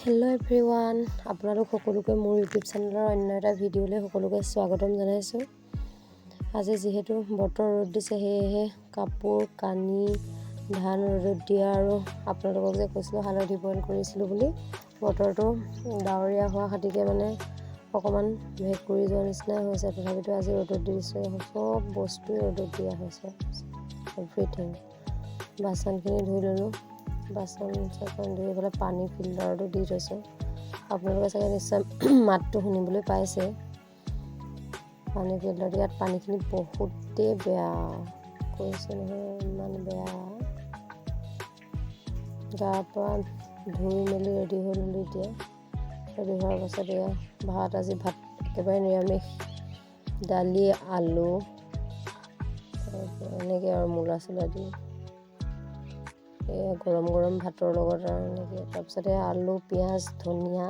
Hello' everyone, আপোনালোক সকলোকে মোৰ ইউটিউব চেনেলৰ অন্য এটা ভিডিঅ'লৈ সকলোকে স্বাগতম জনাইছোঁ। আজি যিহেতু বতৰ ৰ'দ দিছে, সেয়েহে কাপোৰ কানি ধান ৰ'দত দিয়া আৰু আপোনালোকক যে কৈছিলোঁ হালধি বইল কৰিছিলোঁ বুলি, বতৰটো ডাৱৰীয়া হোৱা খাতিকে মানে অকণমান ভেঁকুৰি যোৱাৰ নিচিনাই হৈছে। তথাপিতো আজি ৰ'দত দি দিছোঁ। চব বস্তুৱে ৰ'দত দিয়া হৈছে, এভৰিথিং। বাচনখিনি ধুই ল'লোঁ। বাচন চাচন ধুই পেলাই পানী ফিল্টাৰতো দি থৈছোঁ। আপোনালোকে চাগে নিশ্চয় মাতটো শুনিবলৈ পাইছে। পানী ফিল্টাৰ ইয়াত পানীখিনি বহুতেই বেয়া, কৈছোঁ নহয়, ইমান বেয়া। গা পা ধুই মেলি ৰেডি হৈ ল'লোঁ। এতিয়া ৰেডি হোৱাৰ পাছত এয়া ভাত। আজি ভাত একেবাৰে নিৰামিষ, দালি, আলু, এনেকৈ আৰু মূলা চোলা দি। এয়া গৰম গৰম ভাতৰ লগত আৰু এনেকৈ। তাৰপিছতে আলু, পিঁয়াজ, ধনিয়া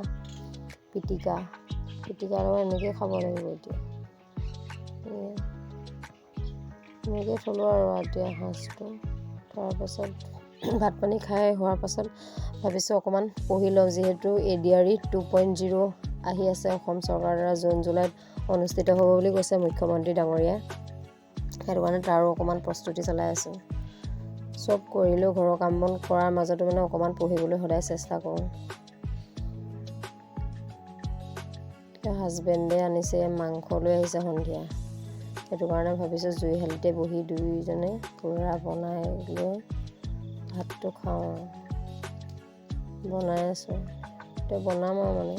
পিটিকা। পিটিকাৰ লগত এনেকৈয়ে খাব লাগিব। এতিয়া এনেকৈয়ে থ'লোঁ আৰু এতিয়া সাজটো। তাৰপাছত ভাত পানী খাই হোৱাৰ পাছত ভাবিছোঁ অকণমান পঢ়ি লওঁ, যিহেতু এডিআৰই 2.0 আহি আছে। অসম চৰকাৰৰ দ্বাৰা জুন জুলাইত অনুষ্ঠিত হ'ব বুলি কৈছে মুখ্যমন্ত্ৰী ডাঙৰীয়াই। সেইটো কাৰণে তাৰো অকণমান প্ৰস্তুতি চলাই আছোঁ। চব কৰিলেও, ঘৰৰ কাম বন কৰাৰ মাজতো মানে অকণমান পঢ়িবলৈ সদায় চেষ্টা কৰোঁ। এতিয়া হাজবেণ্ডে আনিছে মাংস, লৈ আহিছে সন্ধিয়া। সেইটো কাৰণে ভাবিছোঁ জুইশালিতে বহি দুয়োজনে পূৰা বনাই লৈ ভাতটো খাওঁ। বনাই আছোঁ এতিয়া, বনাম আৰু মানে।